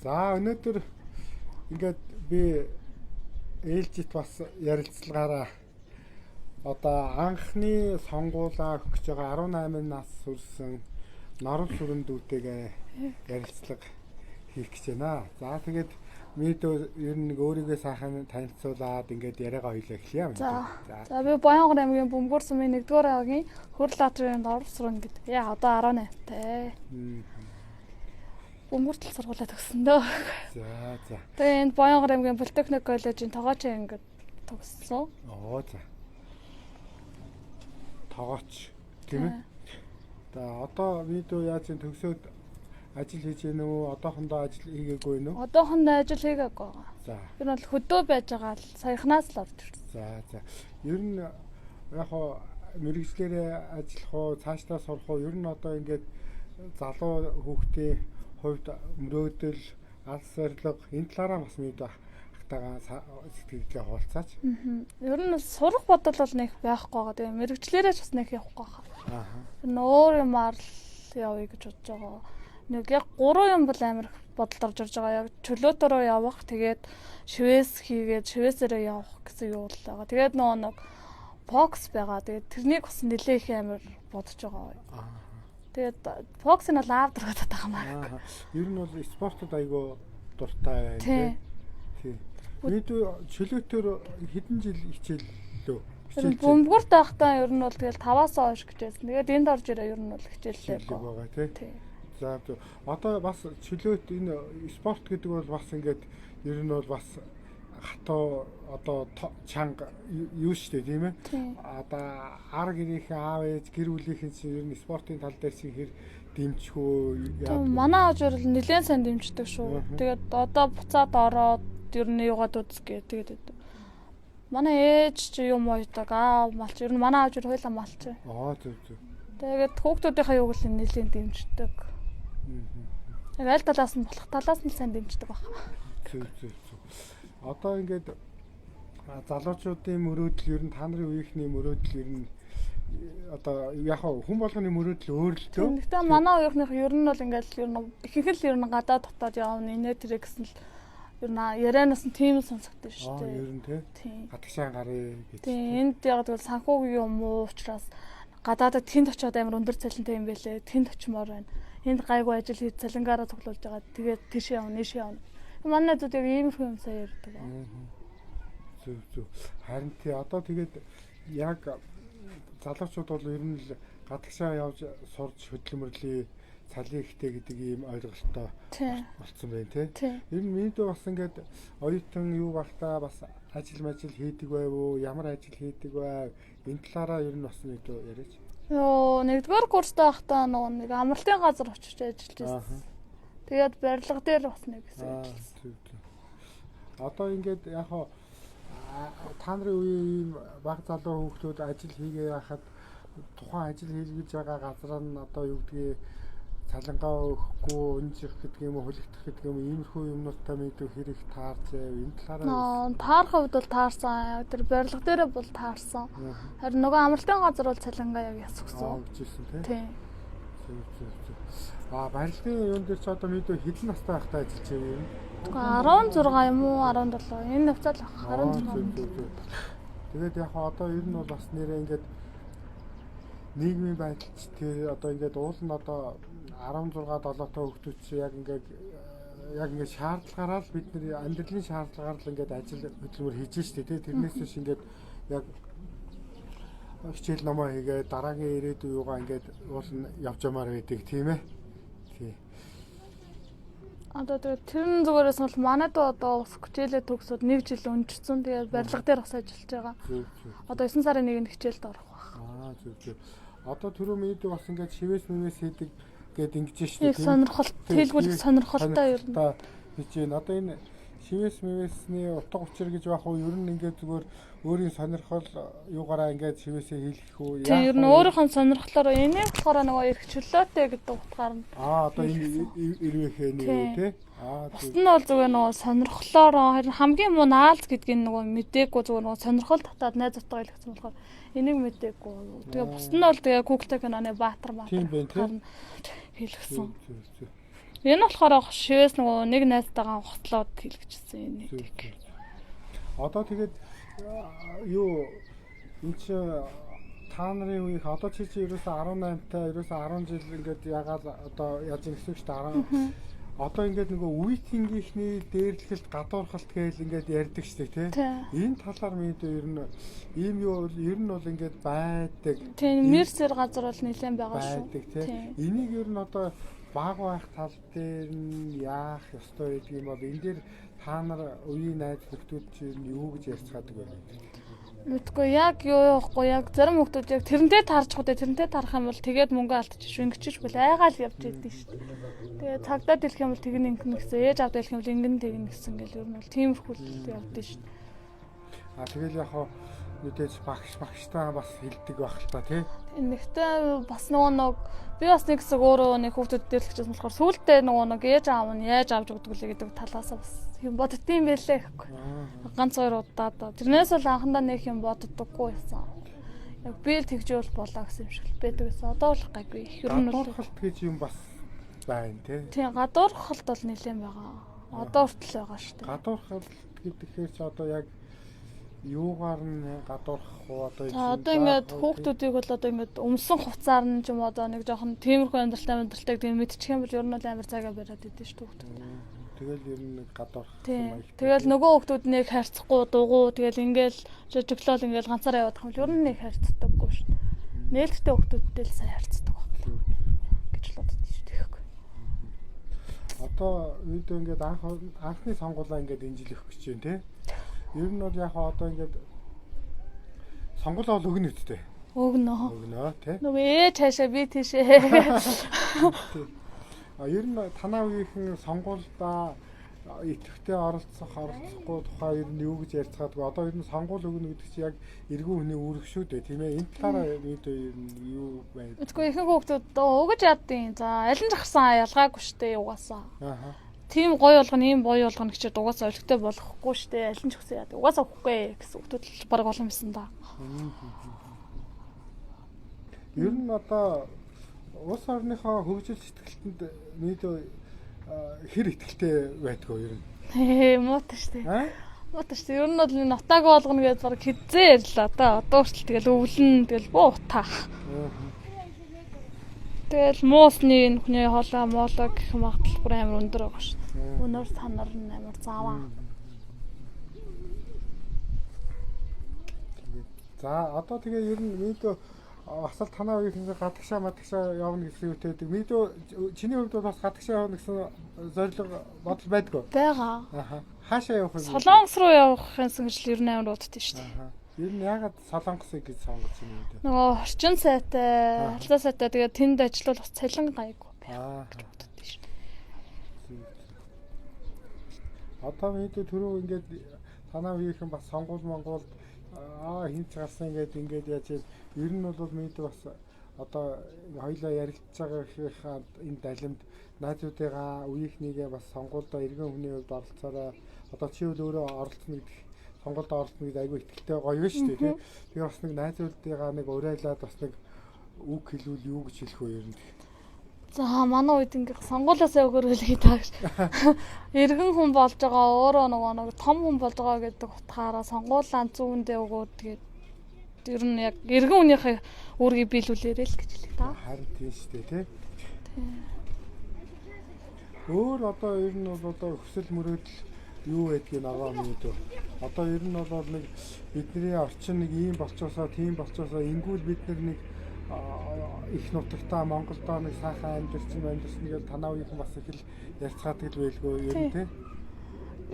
За, өнөөдөр ингээд би ээлжит бас ярилцлагаараа одоо анхны сонгуулаа өгөх гэж байгаа 18 нас хүрсэн норов сүрэн дүүтэйгээ ярилцлага хийх гэж байна. За, тэгээд мэдөө ер нь нэг өөрийгөө сайхан танилцуулаад ингээд яриагаа хоёлаа эхлэе юм. За. За, би Баянгор аймгийн Бөмбөр сумын 1-р аймгийн Хөрл Лаатрын норов сүрэн гэдэг. Яа, одоо 18 тай. Бөмбөртөл сургуулаа төгссөн дөө. За, за. Тэгээ энд Баянгор аймгийн Политехник коллежийн тогооч ангид төгссөн. Оо, за. Тогооч тийм ээ. За, одоо видео яаж ин төгсөөд ажил хийж гэнэ үү? Одоохондоо ажил хийгээгүй нүү? Одоохондоо ажил хийгээгүй байгаа. За. Ер нь бол хөдөө байж байгаа л саяхнаас л орж ирсэн. За, за. Ер нь яг хоо мэрэгжлээрээ ажиллах уу, цаашдаа сурах уу? Ер нь одоо ингээд залуу хүүхдийн хувьд мөрөөдөл, алс зорилго энэ талаараа бас мэдээ ахтайгаа сэтгэлдээ хуваалцаач. Ер нь сурах бодол бол нэг байхгүй байгаа. Тэгээ мэрэгчлэрээ ч бас нэг явахгүй байгаа. Аа. Ер нь өөр юмар л явъя гэж бодож байгаа. Нэг яг гурван юм бол амар их бодолд орж ирж байгаа. Яг чөлөөтөрөө явах, тэгээд шивээс хийгээд шивээсээрээ явах гэсэн юу л байгаа. Тэгээд нөгөө нэг бокс байгаа. Тэгээд тэрнийг бас нэлээ их амар бодож байгаа. Аа. Тэгээд бокс нь бол аав дургатаад байгаа маа. Аа. Ер нь бол спортод айгүй дуртай байна Тий. тий. Мэдээ чөлөөтөр хэдэн жил хичээллөө? Тэр нь бөмбөгөрт байхдаа ер нь бол тэгэл 5-аас хойш гэж байсан. Тэгээд энд орж ирээ ер нь бол хичээллээ хичээллээгүй. байгаа тий. Тий. За, зөв. Одоо бас чөлөөт энэ спорт гэдэг бол бас ингээд ер нь бол бас хатуу одоо чанга юу шүү дээ, тийм ээ. Тий. Одоо ар гэрийнхэн аав ээж гэр бүлийнхэн чинь ер нь спортын тал дээр чинь хэр дэмжих үү? Тэг манай ааж бол нэлээд сайн дэмждэг шүү. Тэгээд одоо буцаад ороод ер нь юугаад үзгээ тэгээд өгдөг. Манай ээж чи юм уйдаг, аав малч. Ер нь манай ааж хоёлаа малч. Аа, зөв, зөв. Тэгээд хүүхдүүдийнхээ юуг л нэлээд дэмждэг. Яг аль талаас нь болох талаас нь л сайн дэмждэг баг. Зөв, зөв, зөв. Одоо ингээд залуучуудын мөрөөдөл ер нь та нарын үеийнхний мөрөөдөл ер нь одоо яг хүн болгоны мөрөөдөл өөр л дөө. Гэхдээ манай үеийнхнийх ер нь бол ингээд ер нь ихэнх л ер нь гадаа дотоод явна инээ тэрэ гэсэн л ер нь ярианаас нь тийм л сонсогдсон шүү Аа, дээ. ер нь тий. Тийм. Гадагшаан гарыг гэж. Тийм, энд яг тэгвэл санхүүгийн юм уу учраас гадаадад тэнд очиод амар өндөр цалинтай юм байлээ. Тэнд очимоор байна. Энд гайгүй ажил хийж цалингаараа цуглуулж байгаа. Тэгээд тийшээ явна, нийшээ явна. Манай зүг яг иймэрхүү юм сайн ярьдаг. Зөв, зөв. Харин тий, одоо тэгээд яг залуучууд бол ер нь л гадагшаа явж сурч хөдөлмөрлөе, цалин ихтэй гэдэг ийм ойлголттой болцсон байна тий. Тийм. Ер нь миний дүү бас ингээд оюутан юу багтаа бас ажил мажил хийдэг байв уу? Ямар ажил хийдэг байв? Энэ талаараа ер нь бас нэг дүү яриач. Йоо, нэгдүгээр курстай байхдаа нөгөө нэг амралтын газар очиж ажиллаж байсан. Тэгээд барилга дээр бас нэг хэсэг ажилласан. Зөв, зөв. Одоо ингээд яг хоо та нарын үеийн ийм баг залуу хүүхдүүд ажил хийгээ яхад тухайн ажил хийлгэж байгаа газар нь одоо юу гэдгийг цалингаа өгөхгүй, өнжих гэдэг юм уу, хүлэгдэх гэдэг юм уу, иймэрхүү юмнуудтай мэдүү хэрэг таарч байв. Энэ талаараа Ноо, таарах хувьд бол таарсан. Яг тэр барилга дээрээ бол таарсан. Харин нөгөө амралтын газар бол цалингаа яг яс аа өгсөн. гэжсэн тий. Тийм. Зөв, зөв, зөв. А барилгын юун дээр ч одоо мэдүү хэдэн настай байхдаа ажиллаж байв юм? 16 юм уу 17 энэ навцаал ах Аа, 16. зөв, зөв, зөв. Тэгээд яг хаа одоо ер нь бол бас нэрээ ингээд нийгмийн байдал ч тэр одоо ингээд уул нь одоо 16 7 тоо хүүхдүүд чи яг ингээд яг ингээд шаардлагаараа л бид нэр амьдралын шаардлагаар л ингээд ажил хөдөлмөр хийж штэ тий. Тэрнээс биш ингээд яг хичээл номоо хийгээд дараагийн ирээдүй юугаа ингээд уул нь явж ямаар байдаг, тийм ээ. Тий. Одоо тэгээд тэр нь зүгээрээс нь бол манай дүү одоо ус хичээлээ төгсөөд нэг жил өнжсөн. Тэгээд барилга дээр бас ажиллаж байгаа. Зөв, зөв. Одоо 9 сарын 1-нд хичээлд орох байх. Аа, зөв, зөв. Одоо түрүү миний бас ингээд шивээс мэмээс хийдэг гэд ингэж штэ Их сонирхол тэлгүүлэх сонирхолтой ер нь. Хийж байна. Одоо энэ шивээс мэмээсний утга учир гэж байх уу? Ер нь ингээд зүгээр өөрийн сонирхол юугаараа ингээд шивээсээ хийлгэх үү? Тийм, ер нь вэ? өөрийнхөө сонирхлоор энийг болохоор нөгөө эрх чөлөөтэй гэдэг утгаар нь Аа, одоо энэ ирвэхээ нэг үү Тийм. тий? Аа, Бусд нь бол зүгээр нөгөө сонирхлоор харин хамгийн муу наалз гэдгийг нөгөө мдээгүй зүгээр нөгөө сонирхол татаад найз утгаа илгэсэн болохоор энийг мдээгүй. Тэгээ бусд нь бол тэгээ Google-тэй киноны Баатар Тийм Маатар байна, тий? утгаар нь хийлгэсэн. Зөв, зөв. Энэ болохоор шивээс нөгөө нэг найзтайгаа хоцлоод хийлгэжсэн энэ нэг. Одоо тэгээд юу энэ чи та нарын үеих одоо чи ерөөсө 18-тай ерөөсө 10 жил ингээд ягаал одоо яаж юм гэсэн үг шүү дээ. Одоо ингээд нөгөө үеийнхний дээрлэхэлт гадуурхалт гээл ингээд ярьдаг шүү дээ, тий. Энэ талаар мэдээ ер нь ийм юу ер нь бол ингээд байдаг. Тийм, мерсер газар бол нэлээд байгаа шүү. Байдаг, тий. Энийг ер нь одоо баг байх тал дээр нь яах ёстой гэдэг юм бол энэ дээр та нар үеийн найз нөхдүүд чинь юу гэж ярьцгаадаг вэ? Мэдгүй яг юу яахгүй яг зарим хүмүүс яг тэрнтэй таарч гоо тэрнтэй таарах юм бол тэгээд мөнгө алдчих шүү ингэчих шүү айгаал явж идэв шүү дээ. Тэгээд цагдаа дэлэх юм бол тэгнэ ингэнэ гэсэн ээж авд дэлэх юм бол ингэнэ тэгнэ гэсэн ингээл ер нь бол тиймэрхүү л явдээ шүү дээ. А тэгэл яг хоо мэдээж багштай бас хэлдэг байх л та тий. Нэгтээ бас нөгөө нэг би бас нэг хэсэг өөрөө нэг хүүхдүүд дэрлэгчээс болохоор сүултээ нөгөө нэг ээж аав нь яаж авч өгдөг лээ гэдэг талаасаа бас юм боддtiin байлээ гэхгүй. Ганц хоёр удаа да. Тэрнээс бол анхандаа нэг юм боддоггүй байсан. Яг би л тэгжүүл болоо гэсэн юм шиг л байдаг гэсэн. Одоо бол гайгүй. Ер нь гадуурхалт гэж юм бас байна тий. Тийм, гадуурхалт бол нэлээд байгаа. Одоо хүртэл байгаа шүү дээ. Гадуурхалт гэхээр чи одоо яг юугаар нь гадуурхах уу одоо одоо ингээд хүүхдүүдийг бол одоо ингээд өмсөн хувцаар нь ч юм уу одоо нэг жоохон тиймэрхүү амьдралтай тийм мэдчих юм бол ер нь бол амар цагаа бариад идэв шүү дээ хүүхдүүд. Тэгэл ер нь нэг гадуурхах юм аа. Тэгэл нөгөө хүүхдүүд нэг харьцахгүй дугуй тэгэл ингээл жижиглол ингээл ганцаараа явах юм бол ер нь нэг харьцдаггүй шүү дээ. Нээлттэй хүүхдүүдтэй л сайн харьцдаг байна гэж л боддоо шүү дээ. Одоо үед ингээд анхны сонгуулаа ингээд энэ жил өгөх гэж байна тий. Ер нь бол яг одоо ингээд сонгуулаа бол өгнө үсттэй. Өгнө. Өгнө тий. Нөгөө ээж хаашаа би тийшээ. А ер нь танаа үеийнхэн сонгуульдаа идэвхтэй оролцох, оролцохгүй тухай ер нь юу гэж ярьцгаадгүй. Одоо ер нь сонгуул өгнө гэдэг чинь яг эргэн хүний үүрэг шүү дээ, тийм ээ. Энэ талаараа ер нь юу байд? Тэгэхгүй ихэнх хүүхдүүд өгөж яддیں۔ За аль нь жахсан ялгаагүй шүү дээ угаасаа. Аа. Тийм гоё болгоно, ийм гоё болгоно гэчээд угаасаа олигтой болохгүй шүү дээ. Аль нь ч гэсэн яа. Угаасаа өгөхгүй гэсэн хүүхдүүд л баг олон байсан да. Ер нь одоо улс орныхоо хөгжил сэтгэлтэнд нийт хэр итгэлтэй байдгүй ер нь? Муутай шүү дээ. Муутай шүү дээ. Ер нь бол нутааг болгоно гэж баг хизээ ярьлаа да. Одоо хүртэл тэгэл өвлөн тэгэл буу утаа. Тэгэл муусны нүхний хоолой моолой гэх магадлал бүр амар өндөр байгаа шүү дээ. Өнөр санар нь амар заваа. За одоо тэгээ ер нь мэдээ бас л танаа үеийнхээс гадагшаа мадагшаа явна гэсэн юутэй байдаг. Мэдээ чиний хувьд бас гадагшаа явна гэсэн зорилго бодол байдгүй? Байгаа. Аха. Хаашаа явах вэ? Солонгос руу явах юмсан гэж л ер нь амар боддоо шүү дээ. Ер нь яагаад Солонгосыг гэж сонгож юм бэ? Нөгөө орчин сайтай, харилцаа сайтай тэгээд тэнд ажиллавал бас цалин гайгүй байх гэж боддоо шүү дээ. Одоо мэдээ түрүү ингээд танаа үеийнхэн бас сонгуул Монголд хинч гарсан ингээд ингээд яаж ер нь бол мэдээ бас одоо хоёлаа ярилцж байгаагийнхаа энэ далимд найзуудыгаа үеийнхнийгээ бас сонгуульдаа иргэн хүний хувьд оролцоорой. Одоо чи үл өөрөө оролцоно гэдэг сонгуульд оролцоно гэдэг айгүй ихтэй гоё шүү дээ тий. Тэгээ бас нэг найзуудыгаа нэг уриалаад бас нэг үг хэлвэл юу гэж хэлэх вэ ер нь? За манай үед ингээ сонгуулиасаа өгөөрэй таа гэж. Иргэн хүн болж байгаа өөрөө нөгөө нэг том хүн болж байгаа гэдэг утгаараа сонгуулаа зүүндээ өгөөд тэгээд ер нь яг иргэн хүнийхээ үүргийг биелүүлээрэй л гэж хэлээ та. Харин тийм шүү дээ тий. Өөр одоо ер нь бол одоо хүсэл мөрөөдөл юу байдгийг аваа мэдээ. Одоо ер нь бол нэг бидний орчин нэг ийм болчоосоо тийм болчоосоо ингүүл бид нэг их нутагтаа Монголдоо нэг сайхан амьдарсан гэж танаа үеийнхэн бас их л ярьцгаадаг л байлгүй ер нь тий.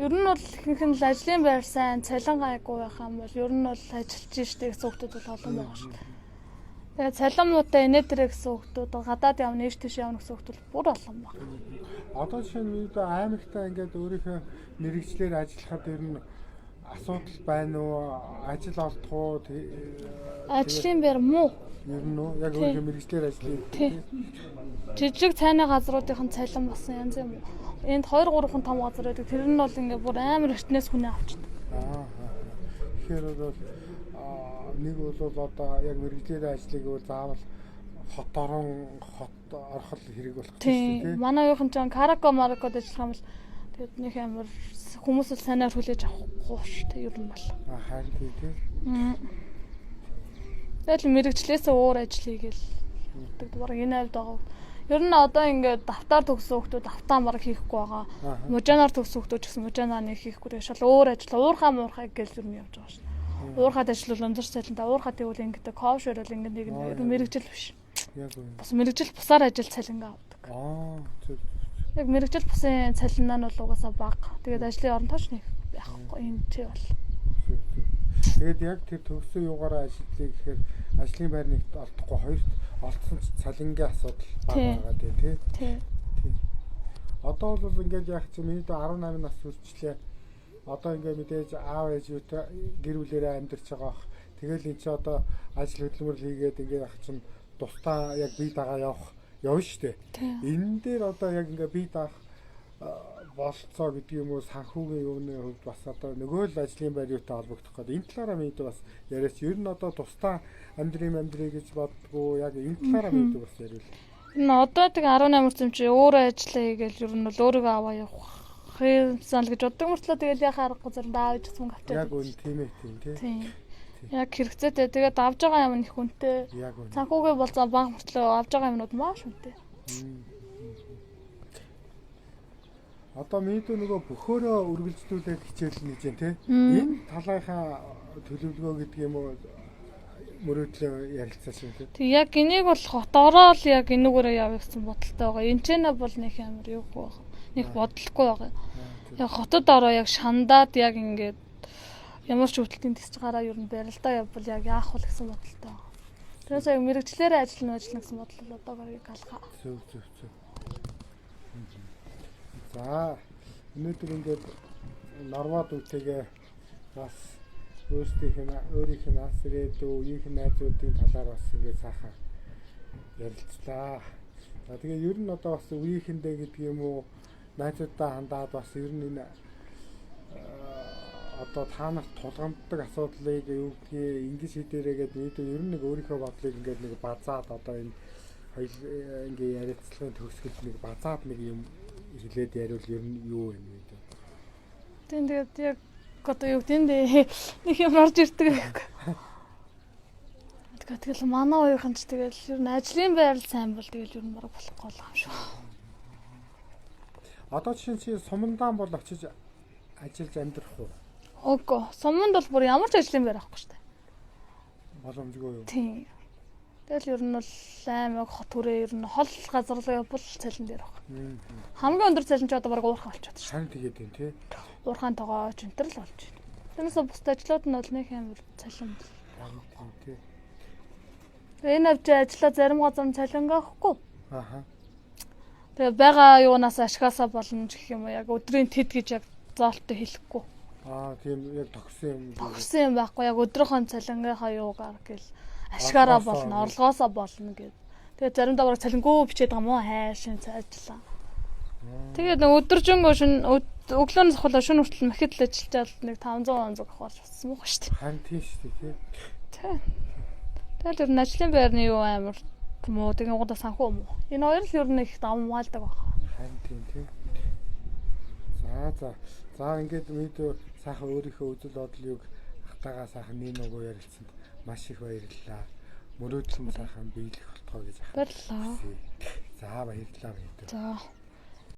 Ер нь бол ихэнх нь л ажлын байр сайн, цалин гайгүй байх юм бол ер нь бол ажиллаж штэ гэсэн хүмүүс бол олон байгаа шүү дээ. Тэгээ цалин муутай инээ дэрэ гэсэн хүмүүс гадаад явна, ийш тийш явна гэсэн хүмүүс бүр олон байна. Одоо жишээ нь бид аймагтаа ингээд өөрийнхөө мэрэгчлэр ажиллахад ер нь асуудал байна уу? Ажил олдох уу? Ажлын байр муу. Ер нь үү? Яг өөрийнхөө мэрэгчлэр ажиллая. Тий. Жижиг цайны газруудын цалин бас янз юм. Энд 2 3 том газар байдаг. Тэр нь бол ингээ бүр амар эртнээс хүнээ авчдаг. Аа. Тэгэхээр бол нэг бол одоо яг мэрэгчлэр ажиллах бол заавал Хот орон хот орхол хэрэг болох гэж шүү дээ. Манай уухан ч Карако Маракод ажиллах юм бол тэгээд нэг амар хүмүүс бол санаар хүлээж авахгүй шүү дээ ер нь бол. А харин тий тий. Тэгэл мэрэгчлээсээ өөр ажил хийгээл явдаг. Бараг энэ авд байгаа. Ер нь одоо ингээд давтар төгссөн хүмүүс давтаа бараг хийхгүй байгаа. Мужанаар төгссөн хүмүүс ч гэсэн мужанаа нэг хийхгүй. Тэгээд шал өөр ажил, уурхаа муурхаа гэж ер нь явж байгаа шүү. Уурхаад ажиллавал өндөр цалинтай, уурхаа тэгвэл ингээд кофе шөрөл ингээд нэг ер нь мэрэгжил биш. Яг үнэ. Бас мэрэгжил бусаар ажил цалингаа авдаг. Аа зөв. Яг мэрэгжил бусын цалин нь бол угаасаа бага. Тэгээд ажлын орон тооч нэг байхгүй энэ чи бол. Зөв зөв. Тэгээд яг тэр төгссөн юугаараа ажиллая гэхээр ажлын байр нэгт олдохгүй, хоёрт олдсон ч цалингийн асуудал бага байгаа тий тий. Тий. Одоо бол ингээд яг чи миний дөө 18 нас хүрчлээ. Одоо ингээд мэдээж аав ээж юутай гэр бүлээрээ амьдарч байгаа бах. Тэгэл эн чи одоо ажил хөдөлмөр хийгээд ингээд яг чинь тусдаа яг бие дагаа явах явна штэ. Энэ дээр одоо яг ингээ бие даах болцоо гэдэг юм уу санхүүгийн юуны хувьд бас одоо нөгөө л ажлын байр юутай холбогдох гэдэг. Энэ талаараа мэдээ бас яриач. Ер нь одоо тусдаа амьдрын гэж боддгоо яг энэ талаараа мэдээ бас яриул. Энэ одоо тэг 18 хүрсэн чи өөрөө ажиллая гэж ер нь бол өөрийгөө аваа явах юмсан л гэж боддог мөртлөө тэгэл яхаа аргагүй заримдаа аав ээж мөнгө авчаад. Яг үн тийм ээ тийм тий. Яг хэрэгцээтэй. Тэгээд авж байгаа юм их үнэтэй. Санхүүгийн болцоо бага мөртлөө авж байгаа юмнууд маш үнэтэй. Одоо мэдээ нөгөө бөхөөрөө үргэлжлүүлээд хичээлнэ гэж юм тий. Энэ талынхаа төлөвлөгөө гэдэг юм уу мөрөөдлөө ярилцсан юм тий. Тэг яг энийг бол хот ороод яг энүүгээрээ явъя гэсэн бодолтой байгаа. Энд ч нэ бол нэг амар юугүй байгаа. Нэг бодлохгүй байгаа. Яг хотод ороо яг шандаад яг ингээд ямар ч хөвдөлтийн тэсч гараа ер нь барилдаа явбал яг яах вэ гэсэн бодолтой байгаа. Тэрээс яг мэрэгчлэрээ ажиллана гэсэн бодол бол одоо барыг алхаа. Зөв зөв зөв. За өнөөдөр ингээд нормод үтэйгээ бас өөрсдийнх нь өөрийнх нь ас ирээдүй үеийнх нь найзуудын талаар бас ингээд сайхан ярилцлаа. За тэгээ ер нь одоо бас үеийнхэндээ гэдэг юм уу найзуудаа хандаад бас ер нь энэ одоо та нарт тулгамддаг асуудлыг юу гэдгийг ингэж шийдээрэй гэдэг нийт ер нь нэг өөрийнхөө бодлыг ингээд нэг базаад одоо энэ хоёр ингээ ярилцлагын төгсгөлд нэг базаад нэг юм хэлээд яриул ер нь юу вэ гэдэг. Тийм тэгээд яг одоо юу гэдэг нь нэг юм орж ирдэг байхгүй. Тэгэл манай үеийнхэн ч тэгэл ер нь ажлын байр сайн бол тэгэл ер нь бараг болохгүй л юм шүү. Одоо жишээ нь чи сумандаан бол очиж ажиллаж амьдрах уу? Үгүй. Суманд бол бүр ямар ч ажлын байр авахгүй шүү дээ. Боломжгүй юу? Тийм. Тэгэл ер нь бол аймаг хот хүрээ ер нь хол газар руу явбал цалин дээр баг. Хамгийн өндөр цалин ч одоо бараг уурхай болчиход шүү. Харин тэгээд юм тий. Уурхайн тогооч энэ төр л болж байна. Тэрнээс бусд ажлууд нь бол нэг амар цалин баггүй тий. Энэ авч ажиллаа зарим газар нь цалингаа өгөхгүй. Аха. Тэгээ байгаа юунаас ашгаасаа болно ч гэх юм уу яг өдрийн тэд гэж яг заалттай хэлэхгүй. Аа тийм яг тохирсон юм. Тохирсон юм байхгүй яг өдрийнхөө цалингийнхаа юугаар гэл ашгаараа болно, орлогоосоо болно гэд. Тэгээ заримдаа бараг цалингүй бичээд байгаа юм уу хайшин цайжлаа. Тэгээд нэг өдөржингөө шин өглөөнөөс хулаа шөнө хүртэл махид л ажиллаж нэг 500 100 авах болж болсон мөн шүү дээ. Харин тийм шүү дээ тий. Тэгэл ер нь ажлын байрны юу амар муу тэгээ угдаа санхүү муу. Энэ хоёр л ер нь их давмгаалдаг байна. Харин тийм тий. За за. За ингээд мэдээ сайхан өөрийнхөө үзэл бодлыг ахтайгаа сайхан нэмээгүй ярилцсанд маш их баярлалаа. Мөрөөдөл нь сайхан биелэх болтгоо гэж баярлалаа. За баярлалаа. За.